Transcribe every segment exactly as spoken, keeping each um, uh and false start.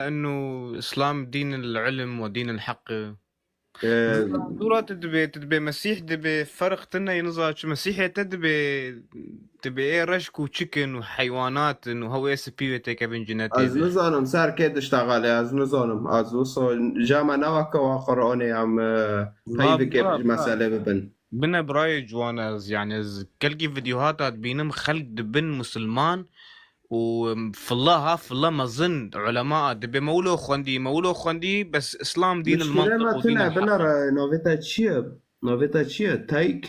إنه الإسلام دين العلم ودين الحق. Ee, Dûra tu dibê, tu dibê Mesîh dibê ferq tune ye, niza çi Mesîhê te dibê, dibê ê reş ku çikin û heywanat in û hew ê spî wê têkevin cinetê Ez de. nizanim ser kê diştexelê, ez nizanim. Ez wisa cama ne weke wa Qur'anê em, e, La peyvekê bira, ji bira. meselê bibin. Bine birayê ciwan ez, yani ez gelkî videohata dibînim xelk dibin musulman û filla ha filla mezin ulema a dibê me wilo xwendî, me wilo xwendî, bes Îslam dîn il Muşkile mantiq me û dîn tune, il haq. Binere navê te çi ye? Navê te çi ye? Tayk?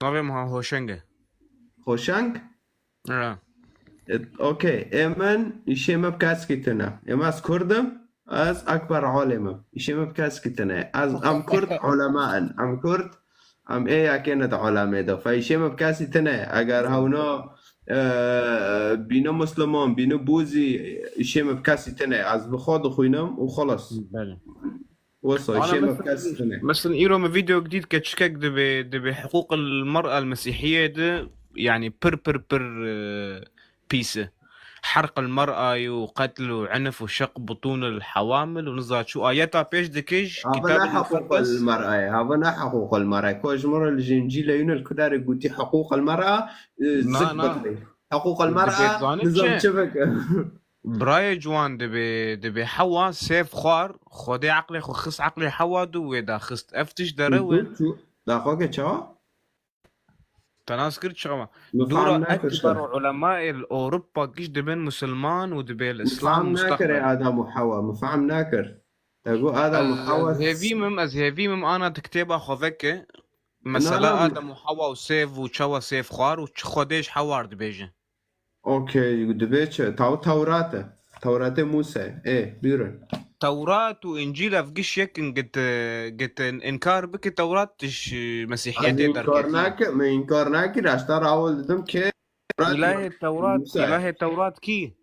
Navê min ha Hoşeng e. Hoşeng? Ha. E, okey. Ê min, îşê me bi keskî tune. Ê min ez Kurd im, ez Ekber Alim im. Îşê me bi keskî tune. Ez, em Kurd ulema in. Em Kurd, em ê yekê ne di ulemê de. Fe îşê me bi kesî tune. Eger hewna, e, bîne Musliman, bîne Bûzî, îşê me bi kesî tune. Ez bi xwe dixwînim û xelas. Belê. Wisa, Ana, îşê me bi mesela, kesî tune. Mesela îro min vîdeoyek dît keçikek dibê, dibê hiqûq el mer'a el mesîhiyê de, yani pir, pir, pir, e, pîs e. Herq el mer'a û qetl û enf û şeq butûn el hewamil û niza çû ayeta pêş dikij, Hava kitab ne el hiqûq el mukaddes. Mer'a ye, hava ne hiqûq el mer'a ye. Ko ji min re li ji Încîlê yûne li kudarê gotî hiqûq el mer'a, e, Na, zik na. bixwî. Hiqûq el Dibê mer'a, zanî nizam çi? çi bike. Birayê ciwan dibê, dibê Hewa sêv xwar, Xwedê eqlê xwe xist eqlê Hewa du wê daxist. Ev tişt derew e. Çû, çû. Daxwake çawa? Te nas kir çawa? Min Dûra fam nekir ekber te. Ulemayê li Ewropa giş dibin musulman û dibê li Min Îslam fam nekir ê mustaqbel. Adam û Hewa. Min fam nekir. Te got Adam û Ez, Hewa ez hêvî mim, ez hêvî mim ana tu kitêba xwe veke. Na, Mesela na. Adam û Hewa û sêv û çawa sêv xwar û çi Xwedê ji Hewa re dibêje. Okey, dibê çi? Taw-, Tewrat e. Tewratê Mûse. Ê, bîrin. Tewrat û Încîl ev giş yek in, git, git in-, inkar bike Tewrat tu ji Ez Mesîhiyetê inkar derketî. nake-, min inkar nakir, ez te re awil didim ke Tewrat Îlahê Tewrat, Mûse. Îlahê Tewrat kî?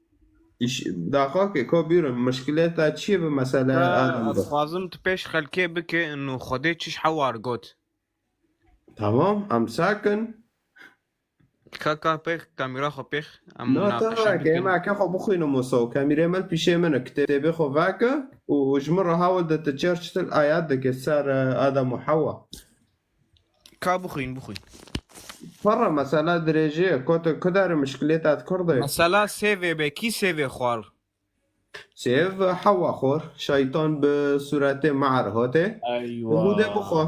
Îş-, daxwake, ko bîrin, mişkileta çi ye bi mesele Ka Adam de? ez xwazim tu pêş xelkê bike, inu Xwedê çi ji Hewa re got. Tamam, em sakin. Ka, ka pêx, kamîra xwe pêx, em Na, mûnaqeşe tevake, bikin. Ema ke xwe bixwînim wisa û kamîrê me li pîşê min e, kitêbê xwe veke û, û ji min re hawil de tu çer çitil ayet dike ser, e, Adam û Hewa. Ka bixwîn, bixwîn. Pirre mesela dirêjê ye, ko tu ku derê mişkilê te di kur de ye? Mesela sêvê be, kî sêvê xwar? Sêv Hewa xwar, şeytan bi sûretê mar hate. Eywa. Û dê bixwe.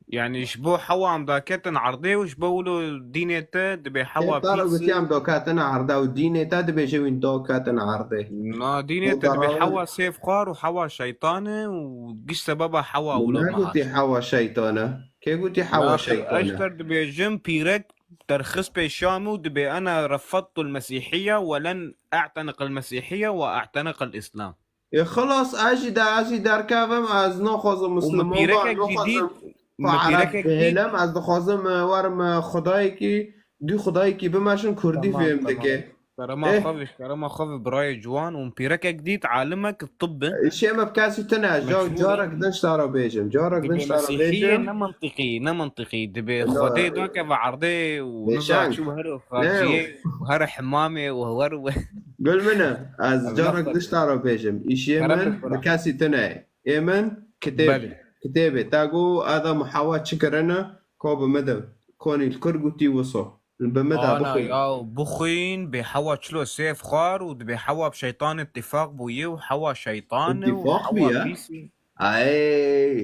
Yani ji bo Hewa em daketin erdê û ji bo wilo dînê te dibê Hewa Ê, te re pîs. Gotiye em daketin erdê û dînê te dibêje wîn daketin erdê. Na, dînê Û te dibê dara Hewa sêv xwar û Hewa şeytan e û giş sebeba Hewa Min wilo me negotî hat. Hewa şeytan e. Kê gotî Hewa Yaxir, şeytan e? Ez te dibêjim pîrek derxist pêşa min û dibê ena refattul Mesîhiye we len a'teniq el Mesîhiye we a'teniq el Îslam. Ê, xilas, ez jî de, ez jî derkevim, ez naxwazim Û min Musliman bim, pîrekek jî naxwazim dît, min Arab pîrekek dît. Bihêlim, ez dixwazim, e, werim, e, xwedayekî, du xwedayekî bimeşin, Kurdî Tamam, fêm tamam. dike. Kerema Eh. xwe ve, kerema xwe ve birayê ciwan û min pîrekek dît, alimek tibb e. Îşê me bi kesî tune, ca-, Meşhûr e. carek din ji te re bêjim, carek din Dibê ji te re Mesîhiyê bêjim. ne mentiqî, ne mentiqî. Dibê No. Xwedê dakeve erdê û niza Bêşeng. çi û her Ne. xaciyê û her hemamê û her we. Gul min e, ez Ev carek laf diş te re bêjim. Îşê Kerem min bira. bi kesî tune ye. Ê min kitêb, Belê. kitêbê. Te got Adam û Hewa çi kirine? Ko bi min de. Konî li kur gotî wisa. Bi min de Ana bixwîn. ya, bixwîn, bê Hewa çilo sêv xwar û dibê Hewa bi şeytan îttifaq bûye û Hewa şeytan e û Îttifaq Hewa bûye? pîs e. Ay,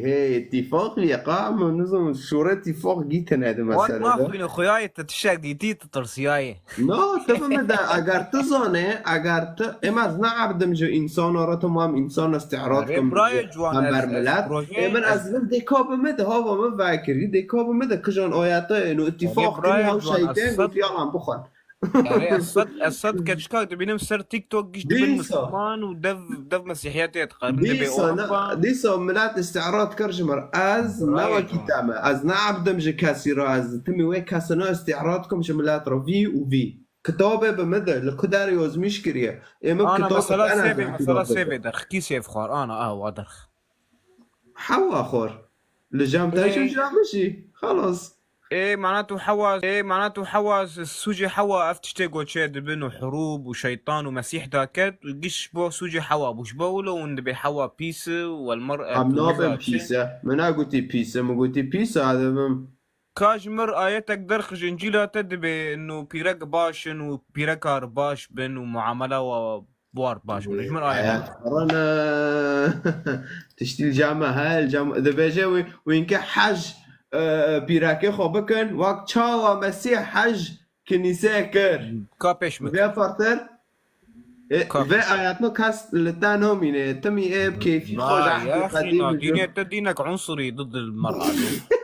hey, îttifaq bûye. Qa min nizam şûre îttifaq gîtine di Wan mesele de. naxwîne xuyayê te tiştek dîtî tu tirsiyayê. Na, tu bi min de, eger tu zanê, eger tu, ê min ez ne ebdim ji însana re, tamam, însan îstî'rad Erê, kim birayê ji ciwan, hember ez, ez milet. projeyê, Ê min ez ez vim dê ka bi min de, hava min vekirî, dê ka bi min de kijan ayete, êno Erê, îtîfaq kirî, birayê hew ciwan, ez şeytên sed gotî, yalan bixwin. Erê, ez sed, ez sed keçika dibînim ser TikTok giş dibin Dîsa. Misliman û dev, dev Mesîhiyetê dixerin, dibê Dîsa, Ewropa. ne, dîsa milet îstî'rad kir ji min. Ez ne Birayê wekî ciwan. te me. Ez ne ebdim ji kesî re. Ez timî wê kesî ne îstî'rad kim ji milet re. Vî û vî. Kitabê bi min de, li ku derê yazmîş kiriye. Ê min Ana, kitabê mesela te ne sêvê, mesela sêvê derx. Kî sêv xwar? Ana, awa derx. Hewa xwar. Li cem te Ê. jî û ji min jî. Xelas. Ê, mana tu hewa, ê, mana tu hewa, sûcê hewa ev tiştê goçê dibin û hurûb û şeytan û Mesîh daket û giş bo sûcê hewa bû. Ji bo wilo hûn dibê hewa pîs e, wel mer e, Em tu nabin bizaçe. Pîs e. Min nagotî pîs e, min gotî pîs e, dibim. Ka ji mir ayetek derxij Încîla te dibê, no pîrek baş in û pîrekar baş bin û muamela wa war baş bin. Ji mir ayetek. Rana. Tiştî li cama hel, cam, dibêje wî, wînke hej, e, pîrakê xwe bikin, wek çawa Mesîh hej kinîsê kir. Ka pêş min. Vê fertir, e, Ka vê pêş. Ayetno kes li te nomîne, timî ê bi kêfî xwe Na, ji ehlî ya xî, qedîm na, bi dînê te dînek unsurî did li me re.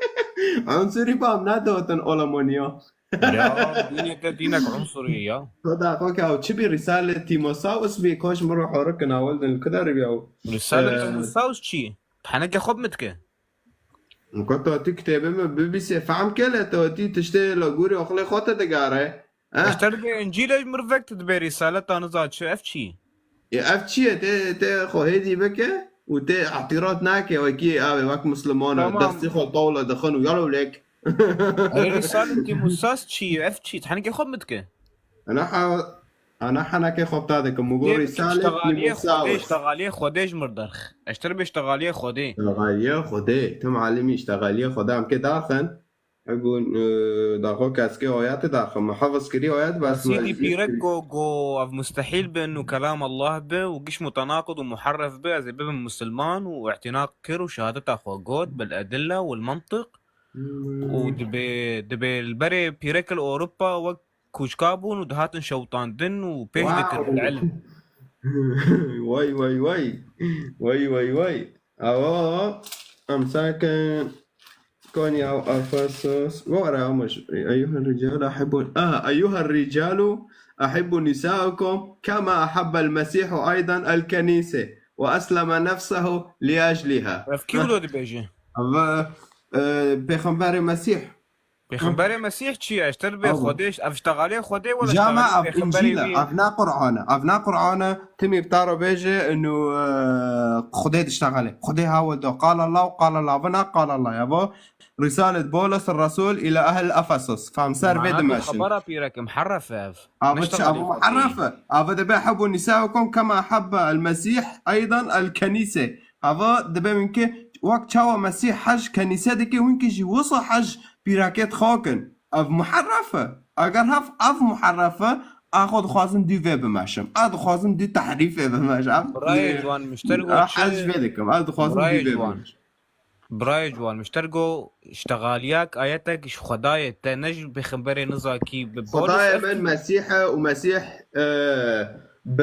Unsurî bam nedotin Olomoniya. Ya, dînê te dînek unsurî ya. Xweda xwe ke ew çi bî Rîsale Tîmosaus bî, koş min re horikin awil din li ku derê bî ew. Rîsale Ee, Tîmosaus çi? Heneke xwe bi min dike. Ko to tu kitêbê min bibîsê, fehm ke le to tî tiştê li gorî oxlê xwe te digare. Eh? Eşter be Încîle ji mir vek tu dibê Rîsale ta niza çi, ev çi? E, ev çi ye? Tê, tê xwe hêdî bike û tê îtîrat nake wekî avê wek Misliman e, Tamam. Destî xwe tawle dixin û yalo lek. Erê Rîsale Tîmûsas çi ye? Ev çi? Henekê xwe min dike. Ana ha, ana henekê xwe ta dikim. Min got Dê bikim Rîsale iştexaliyê Xwedê, Tîmûsas. İştexaliyê Xwedê ji mir derx. Eşter be iştexaliyê Xwedê. İştexaliyê Xwedê. Tim alimî iştexaliyê Xwedê. Em kê daxin. Egun, e, daxo keskê ayetê daxo. Me hifz kirî ayet bes me Sîdî pîrek go, go ev mustehîl be û kelam Allah be û giş mutenaqid û muherref be, ez ê bibim musulman û îtinaq kir û şehadeta xwe got bil edilla wal mantiq. Hmm. Û dibê, dibê li berê pîrek li Ewropa wek kûçka bûn û dihatin şewitandin û pêş Wow. Dikirin ilm. Way, way, way. Way, way, way. Awa, em sakin. Konya Efesos. Wara, ama şu, أيها الرجال أحبوا، آه، أيها الرجال أحبوا نساءكم كما أحب المسيح أيضا الكنيسة وأسلم نفسه لأجلها. Ev kî wilo dibêje? Ava, e, Pêxemberê Mesîh. Pêxemberê Mesîh çi ye? Eşter bê Abo. Xwedê, ev iştexalê Xwedê wala Cama iştexalê ev pêxemberê Încîl e, wî? Ev ne Qur'an e. Ev ne Qur'an e. Timî bi ta re bêje, inu, e, Xwedê diştexalê. Xwedê hawil do. Qala Allah û qala Allah. Ev ne qala Allah. Ev o Risalet Bolos Resul ila ehl Efesos. Fam ser vê Mana dimeşin. Xebera pîrek muharref e ev. Ava çi? Ava muharref e. Ava debe hebbu nisaukum kema habba el Mesîh eydan el kenîse. Ava debe winke wek çawa Mesîh hej kenîse dike, winke jî wisa hej pîrakêt xwe kin. Ev muharref e. Eger hev ev muharref e, a xwe dixwazin dû vê bimeşim. A dixwazin dû tehrîfê bimeşim. Birayê ciwan, mişter got çi? Ez vê dikim. Ez dixwazim dû vê bimeşim. Birayê ciwan, mişter got, iştexaliyak ayetek ji Xwedayê te, ne ji pêxemberê nizakî bi Xwedayê min Mesîh e û Mesîh, e, bi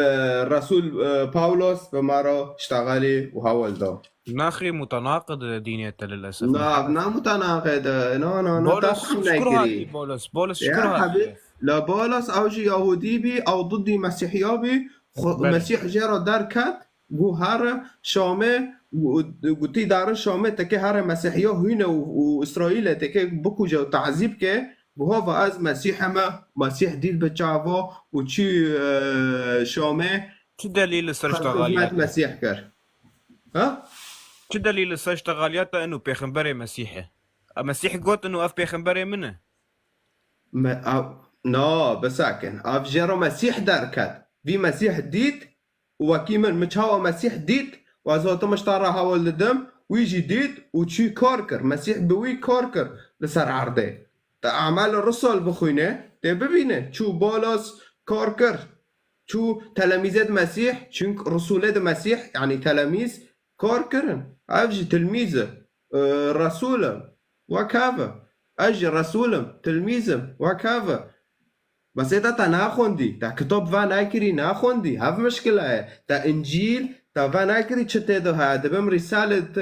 Resûl, e, Pawlos bi me re iştexalî û hewil da. Naxê mutenaqid e dînê te lilesef. Na, na mutenaqid e. Na, na, na, Bolos te fam şikur nekirî. Hatî, Bolos. Bolos şikur hatî. Ya hebî, la Bolos ew jî Yahudî bî, ew diddî Mesîhiya bî. Xwe-, Belê. Mesîh jê re derket, got here Şamê, got-, gotî darin Şamê, teke here Mesîhiya hûne û, û Îsraîlê teke bikuje û tazîb ke. Got hava ez Mesîh me, Mesîh dît bi çava û çû, e, Şamê. Çi delîl li ser xizmet iştexaliyat e? Mesîh kir. Ha? Çi delîl li ser iştexaliyata inu pêxemberê Mesîh e? A Mesîh got inu ev pêxemberê min e? Me, a, na, bisakin. Ev jê re Mesîh derket. Vî Mesîh dît û wekî min, min çawa Mesîh dît û ez hatim ji te re hewil didim, wî jî dît û çû kar kir. Mesîh bi wî kar kir li ser erdê. Te E'mal Rusul bixwîne, tê bibîne. Çû Bolos kar kir. Çû telemîzê di Mesîh, çûn Rusulê di Mesîh, yanî telemîz kar kirin. Ev jî tilmîz e, e, Resul e. Wek hev e. Ez jî Resul im, tilmîz im. Wek hev e. Bes ê te, te naxwendî, te kitap venekirî, naxwendî. Hev mişkile ye. Te Încîl, te venekirî çi tê de heye. Dibim Rîsalet,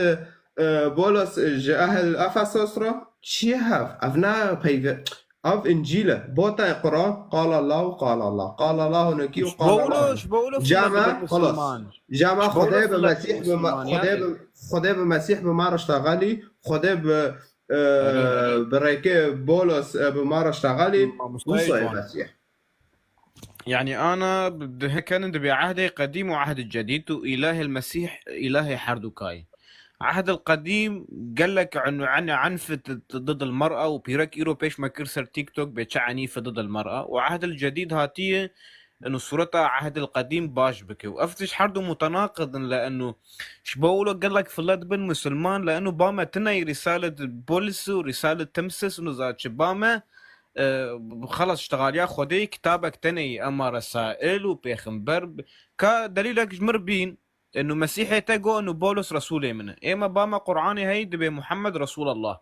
e, Bolos ji ehl Efesos re. Çi ye hev? Ev ne peyve-, Ev Încîl e. Bo te Quran, qala Allah û qala Allah. Qala Allah û nekî û qala Allah. Ji bo wilo, ji bo wilo Cema, xelas. Cema Xwedê bi Mesîh, bi ma-, Xwedê bi, Xwedê bi Mesîh bi ma re iştexalî, Xwedê bi, e, bi rêkê Bolos, e, bi ma re iştexalî, Wisa ye Mesîh. Yani ana bi-, dihekinin dibê ehdê qedîm û ehdê cedîd û îlahê Mesîh, îlahê herdûkayî. عهد القديم قال لك انه عن عنف ضد المرأة، وبيرك ايرو بيش ما كرسر تيك توك بيتش عنيف ضد المرأة، وعهد الجديد هاتيه انه صورتها عهد القديم باش بك، وافتش حرد متناقض، لانه شبولو قال لك فلات بن مسلمان، لانه باما تني رسالة بولس ورسالة تمسس ونزاتش باما. آه، خلص اشتغال يا خدي كتابك تني اما رسائل وبيخنبر ب- كا دليلك جمر بين انه مسيحي تقو انه بولس رسول من، اما باما قرآني هي دبي محمد رسول الله.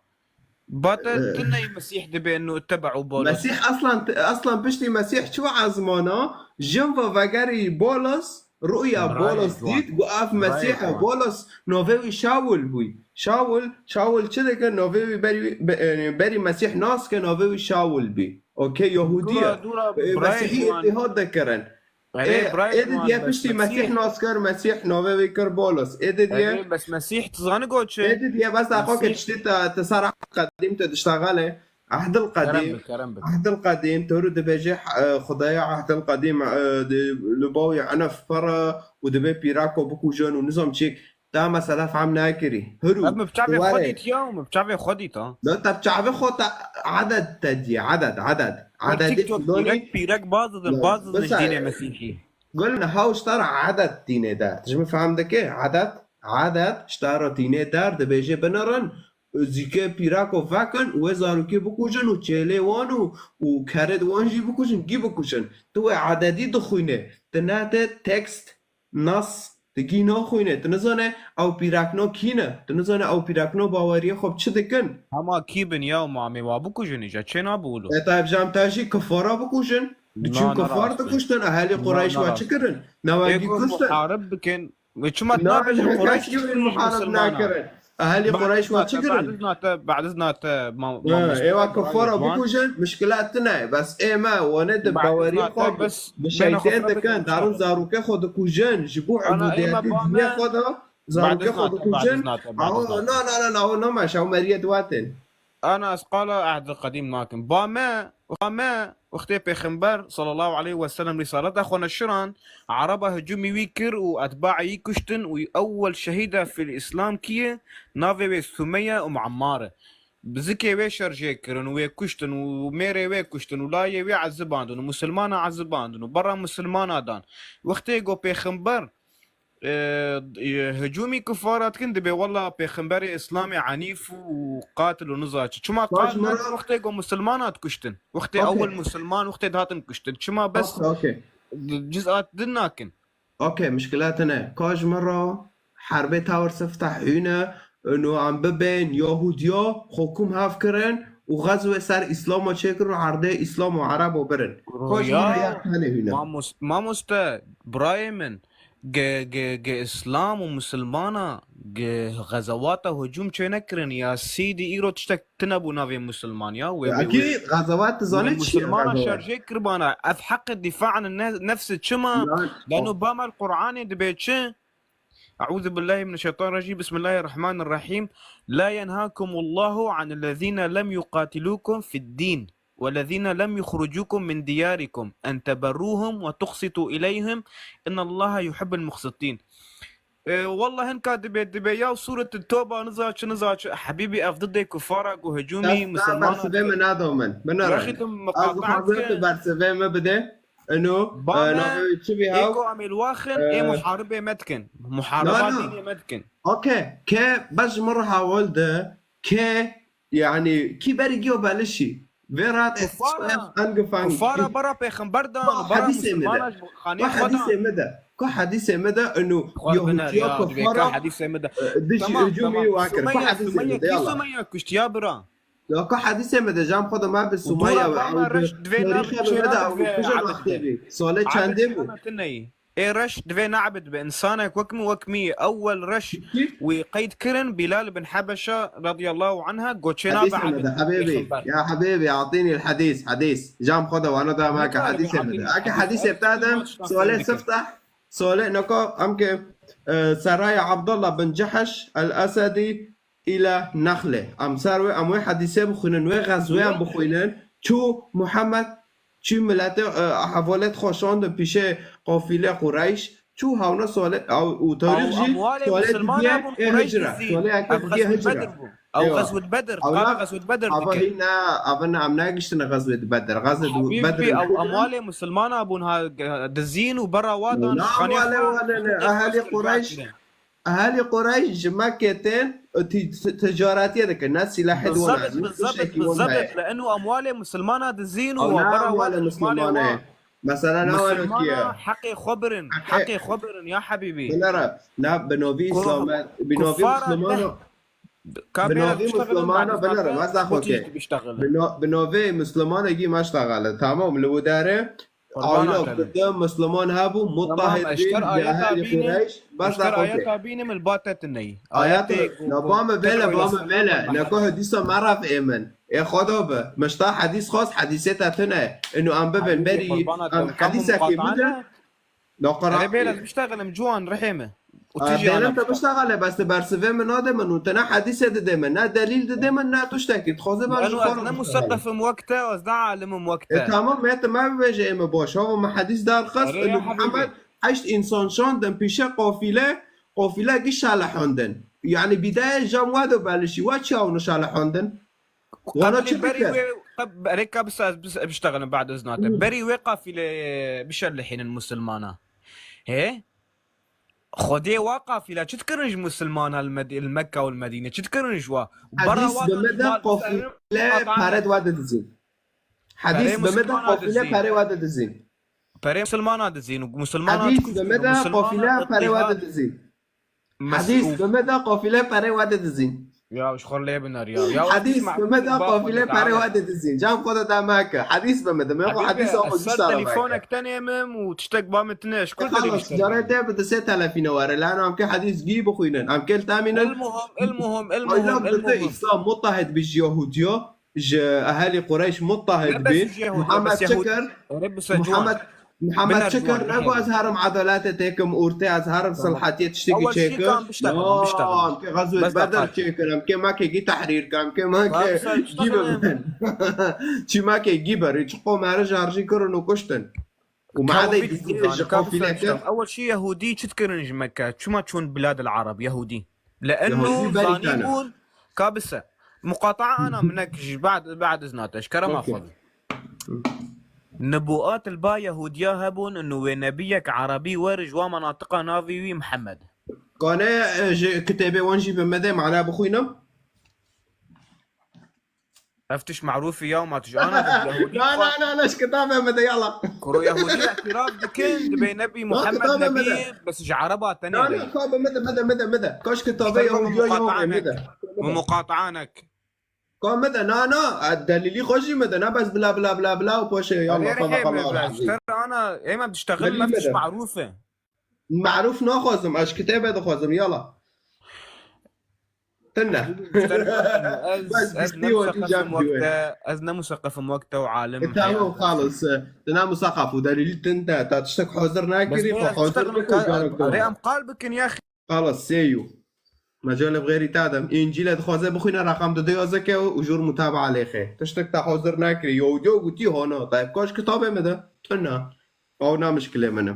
باتا تني مسيح دبي انه اتبعوا بولس. Mesîh aslan, aslan piştî Mesîh çi azmana, jin ve vegerî Bolos, rûya Bolos dît, got ev Mesîh e. Bolos, navê wî Şawul bû. Şawul, Şawul çi dike? Navê wî berî, be- yani berî Mesîh nas ke, navê wî Şawul bî. Okey, Yahudî ye. Dûra, dûra, Ê, birayê Mesîhî ciwan. Îtîhad dikirin. Erê, Ê, birayê ê ciwan, didiye bes piştî Mesîh Mesîh nas kir, Mesîh navê wî kir Bolos. Ê didiye Erê, bes Mesîh, tu zanî got çi? Ê didiye bes daxo ke Mesîh tiştê te, te ser Ehdil Qedîm te diştaxale. Ehdil Kerem Qedîm. Bi, kerem bi. Ehdil Qedîm, te rû dibêje, e, Xudaya Ehdil Qedîm, e, di-, li bawê Enef pere û dibê pîrako bikujin û nizam çêk. Te mesela fehm nakirî. Hiru. Ev mi bi çavê xwe dît ya, mi bi çavê xwe dît ha. Da te bi çavê xwe te edet te diye, edet, edet. Edet TikTok donî. Pîrek, pîrek baz didin, baz didin ji dînê Mesîhî. Gul ne haw ji te re edet dînê de. Tu ji min fehm dike? Edet, edet ji te re dînê der dibêje binirin. Zîke pîrako vekin û wê zarokê bikujin û çêlê wan û, û kerê wan jî bikujin, gî bikujin. Tu wê ededî dixwîne. Tu ne te tekst nas, tu gî naxwîne, tu nizane ew pîrakno kî ne, tu nizane ew pîrakno baweriyê xwe bi çi dikin. Hema kî bin ya mamê wa bikujin îca çê nabi wilo. E, tayyib jam te jî kifara bikujin. Diçin kifar dikuştin, ehelî Qureyş wa çi kirin? Newa gî kuştin. Muharib bikin. Ve çima tu nabêjin Qureyş kiştin muharib nakirin? Ehelî Qureyş wa çi kirin? Badiz nate, badiz nate, ma-, ma-, Êwa kifara bikujin, mişkilat tine. Bes ê me, wane di bawerî xwe bi şeytên dikin, darin zarokê xwe dikujin, ji bo ubudiyetî dinê xwe de zarokê xwe dikujin. Awo, na, na, na, na, awo nama, şew meriyê diwatin. Ana ez qala Ehdil Qedîm nakim. Ba me, ba me, wextê Pêxember sallallahu aleyhi ve sellem rîsaleta xwe neşiran, Ereba hicûmî wî kir û etbaê wî kuştin û ewwel şehîda fil Îslam kî ye? Navê wê Sumeyye Umm Ammar e. Bizikê wê şer jê kirin û wê kuştin û mêrê wê kuştin û layê wê ezibandin û misilmana ezibandin û berra misilmana dan. Wextê go Pêxember, e, e, hicûmî kufara dikin, dibê wela Pêxemberê Îslamê enîf û qatil û niza çi. Çima Baş qatil mira- wextê go misilmana dikuştin? Wextê Okey. Ewil misilman, wextê dihatin kuştin. Çima bes Okey, okey. Cizat din nakin? Okey, mişkila tine. Ka ji min re herbê tawir siftah hûne, û em bibên Yahudiya, xukum hev kirin û xezwê ser Îslama çêkirin û erdê Îslam û Erebo birin. Ka ji min re ya tenê hûne. Mamos-, mamoste, birayê min, ge, ge, ge Îslam û Misilmana, ge xezewata hicûm çê nekirin ya sîdî îro tiştek tine bû navê Misilman ya. Wê, wê, Akî wê, xezewat tu wê zanî çi ye Misilmana xezewat? Şerjê kirbana. Ev heqê dîfa an ne-, nefsi çima? Lan, Lano o- bamel Qur'anê dibê çi? أعوذ بالله من الشيطان الرجيم. بسم الله الرحمن الرحيم. لا ينهاكم الله عن الذين لم يقاتلوكم في الدين والذين لم يخرجوكم من دياركم أن تبروهم وتقسطوا إليهم إن الله يحب المقسطين. E, wallah hinka dibe, dibe ya Sûret Toba niza çi, niza çi. Hebîbî, ev didê kufara ku hicûmî Dest misilmana bersivê dike. Min nado min. Min nere. Yaxî tu Ez miqataa dixwazim dike. Tu bersivê min bide. Eno, Ba e, me, navê wî çi bî ê haw? Ku em ê li waxin, ê E, muharibê me dikin. Muhariba Na, na. Dînê me dikin. Okey. Ke bes ji min re hawil de, ke, yani, kî berî giyo belişî. Vê rahat Kufara, angefangen. Kufara bara pêxember dan, Ba bara hadîsê me de. Misilmana ji xanê Ba xwe dan. Hadîsê me de. Ka hadîsê me de, inu Xwar biner Yahudiya ya, dibê kufara, ka hadîsê me de. E, diş Tamam, hücum tamam. Yi wakir. Ka Sumeyye, hadîsê Sumeyye, me de, kî yalla. Sumeyye kuşt ya bira? Ya ka hadîsê me de, jam xwe de me bi Sumeyye Dûra ve bana ew reş di divê tarîxê nabit me de çêna ew divê kuje abit wextê be. Bî. Sole Abit çendê bû? Çêna tu neyî. Ê reş divê neabit be. Însanek wek min, wek min ye. Ewwel reş Kî? Wî qeyd kirin Bilal bin Hebeşe radiyallahu anha, goçê nabe Hadîsê me de, abit hebêbî. Pêxember. Ya hebêbî, atînî hadîs, hadîs. Jam xwe de wana da me ke Nikarin hadîsê me de. Eke hadîs, hadîsê bita dem, sole siftah, sole noko, em ke, e, seraya Abdullah bin Cehş el-Esedi ila Nexle. Em ser wê, em wê hadîsê bixwînin, wê xezwê em bixwînin. Çû Muhammed, çû milete, e, hevalêt xwe şandin pîşê qafîlê Qureyş. Çû hawna sole, ew, û tarîx jî solê didiye ê hicra. Solê eke didiye hicra. Ew Xezwet Bedr bû. Ew Xezwet Bedr, ava hîna, ava ne, em negiştine Xezwet Bedr. Xezwet Bedr. Ew amwalê Musulmana bûn ha, dizîn û berra wa dan ji xanê xwe. Ehalî Qureyş, ehalî Qureyş ji Mekkê tên, ti-, ti-, ticaretiyê dikin. Ne silahê di wan, ne tiştekî wan heye. Li eno amwalê Musulmana dizîn û berra wa dan ji malê wa. Mesela, ne were ki ye. Heqê xwe birin. Heqê xwe birin ya hebîbî. Binere. Ne, bi novî Îslam, bi novî Muslimana. Ka bêra biştexilin, bad ez nate, Bi no-, bi novê Muslimanekî meştexile. Tamam, li widere. Ayla kute Musliman hebû, mutahid bîn, cahilî Qureyş. Bes eşker ayeta bînim, li ba te tineyî. Ayet, na ba me bele, ba me bele. Neka hedîsa me ref ê min. Ê Xweda bi. Mişta hedîs xwest, hedîsê te tune. Inu em bibin berî, em hedîsekî bide. Erê bêle ez biştexelim ciwan rihê me. Û tu jî ana bêle te biştexele, bes tu bersivê min nade min û te ne hedîse dide min, ne delîl dide min, ne tiştekî. Dixwaze ben ji xwe re biştexelim. Ez ne museqefim wek te, ez ne alimim wek te. E, tamam, me te me bibêje ê min baş. Hava min hedîs derxist, inu Muhammed heşt însan şandin pîşe qafîle, qafîle giş şalehondin. Yani bîdeye jam we do belişî, we çi ew nişalehondin? Wana çi dikir? Erê ka bisa ez bis-, biştexelim bad iznate. Berî wê qafîlê bişelihînin musulmana. Hê? Xwedê wa qafîle çi dikirin ji musulmana li Med-, li Mekka û li Medîne? Çi dikirin ji wa? Hedîs bi me de qafîle pere di we de dizîn. Hedîs bi me de qafîle pere we de dizîn. Perê musulmana dizîn û musulmana hedîs bi me de qafîle pere we de dizîn. Hedîs bi me de qafîle perê we de dizîn. Ya, ji xwe lê binar ya. Ya, hedîs bi me de qafîle perê we de dizîn. Cam xwe de deme ke. Hedîs bi me de. Me xwe hedîs ama gişta re me ke. Telefonek tenê mim û tiştek ba me tine. Ji kur dibîşte? Carê te bi disê telefîne were. Lan em ke hedîs gî bixwînin. Em ke li temînin. Ilmuhum, ilmuhum, ilmuhum, ilmuhum. Îslam mutahid bi ji Yahudiya. Ji ehelî Qureyş mutahid bî. Muhammed çi kir? Muhammed, Muhammed çi kir? Nego ez herim edaletê têkim ortê, ez herim silhetiyê tiştekî çêkir. Em kê Xezwet Bedr çêkir, em kê Mekê gî tehrîr kir, em kê Mekê gî bibin. Çi Mekê gî berî, çi qom heric harjî kirin û kuştin. Û meadê gizî ji qafîle kir. Ewel şî Yehûdî çi dikirin ji Mekke? Çima çûn biladil Ereb Yehûdî? Li eno zanîbûn ka bise. Muqataa ana minek ji bad, bad iznate, ji kerema xwe. Nibuat li ba Yehûdiya hebûn û wê nebiyek Erebî wer ji wa menatiqa navê wî Mihemed. Kane, e, ji kitêbê wan jî bi me de mana bixwînim. Ev tişt marûfî ya, ma tu ji ana Yahudî. Na, na, na, na, ji kitabê me de, yala. Kuro Yahudî îtiraf dikin, dibê Nebî Muhammed Nebî, bes ji Ereba tenê re. Na, na, ka bi me de, me de, me de, me de. Ka ji kitabê Yahudî ya, ya, me de. Bi muqataanek. Ka me de, na, na, delîlî xwe jî me de, na bes bila, bila, bila, bila û paşê, yala, qala, qala. Ji te re ana, ême diştexil, me tişt marûf e. Marûf naxwazim, ez ji kitêbê dixwazim, yala. Tune. Ez, ez ne museqefim wek te, ez ne museqefim wek te û alim. E, tamam, xalis. Tu ne museqef û delîlî tune. Ta tiştek hazir nekirî, xwe hazir bike. Erê, em qal bikin ya. Xalis, sêyû. Mecalê bi xêrî te dem. Încîle dixwaze bixwîne, reqem dide yazeke û jûr mutabaa lêxe. Tiştek te hazir nekirî. Yo, yo, gotî hana. Te ev kaş kitabê me de. Tune. Ew ne mişkilê min e.